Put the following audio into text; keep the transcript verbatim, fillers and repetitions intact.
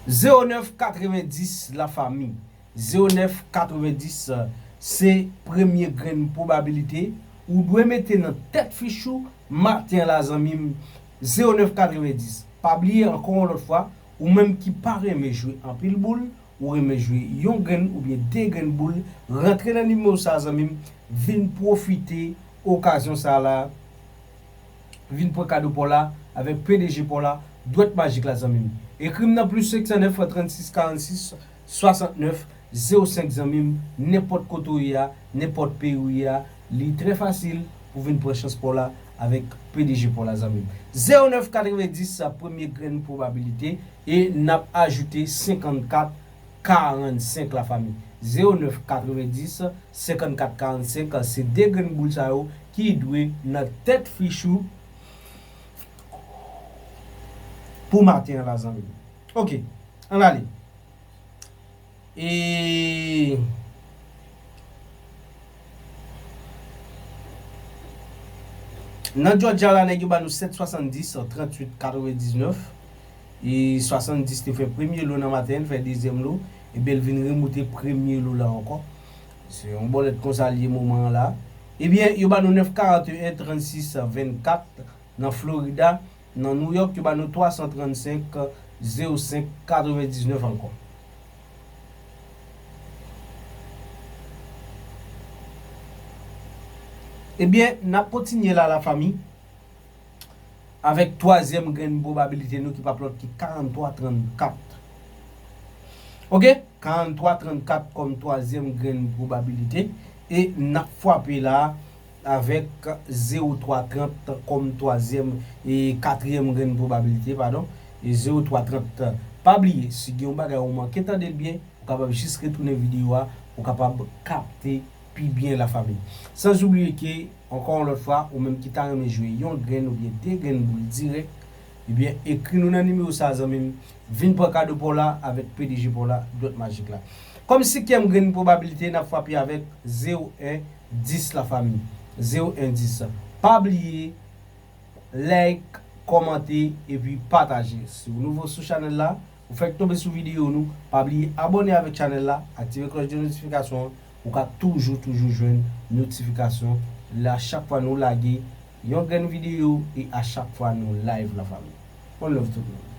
Zewo nèf katrevendis, lafanmi. Zewo nèf katrevendis, se premye grenn pwobabilite ou dwe mete nan tèt fich ou maten an la, zanmi m. Zewo nèf katrevendis. Pa bliye, ankò yon lòt fwa, ou menm ki pa renmen jwe anpil boul, ou renmen jwe yon grenn oubyen de grenn boul, rantre nan nimewo sa a, zanmi m, vin pwofite okazyon sa a la, vin pran kado pa w la avèk P D G pa w la, Dwèt Majik la, zanmi m. Ekri m nan plis senk san nèf, trannsis, karannsis, swasantnèf, zewo senk, zanmi m, nenpòt kote w ye a, nenpòt peyi w ye a, li trè fasil pou vin pran chans pa w la avèk P D G pa w la, zanmi m. Zewo nèf katrevendis, sa premye grenn pwobabilite, e n ap ajoute senkannkat karannsenk, lafanmi. Zewo nèf katrevendis, senkannkat karannsenk, se de grenn boul sa yo ki dwe nan tèt fich ou pou maten an la, zanmi m. Ok, ann ale. E nan Georgia la, nèg yo ba nou sèt swasanndiz, tranntuit katrevendiznèf. E swasanndis te fè premye lo nan maten, l fè dezyèm lo, ebyen l vin remoute premye lo la ankò. Se yon bòlèt konsa l ye moman an la. Ebyen, yo ba nou nèf karanteyen, trannsis, vennkat nan Florida. Nan New York, yo ba nou twa san trannsenk, zewo senk, katrevendiznèf ankò. Ebyen, n ap kontinye la, lafanmi, avèk twazyèm grenn pwobabilite nou ki p ap lòt ki karanntwa trannkat. Ok? Karanntwa trannkat kòm twazyèm grenn pwobabilite. E n ap frape la avèk zewo twa trant kòm twazyèm e katriyèm grenn pwobabilite, padon. E zewo twa trant. Pa bliye, si gen yon bagay ou manke tande l byen, ou kapab jis retounen videyo a, ou kapab kapte pi byen, lafanmi. San oubliye ke, ankò yon lòt fwa, ou menm ki ta renmen jwe yon grenn oubyen de grenn boul dirèk, ebyen, ekri nou nan nimewo sa a, zanmi m. Vin pran kado pa w la avèk P D G pa w la, Dwèt Majik la. Kòm senkyèm grenn pwobabilite, n ap frape avèk zewo en dis, lafanmi. Zewo en dis. Pa bliye, like, kòmante, epi pataje. Si w nouvo sou chanèl la, ou fèk tonbe sou videyo nou, pa bliye abòne avèk chanèl la, aktive klòch de notifikasyon an, ou ka toujou, toujou jwenn notifikasyon la chak fwa nou lage yon grenn videyo e a chak fwa nou live, lafanmi. One love tout moun.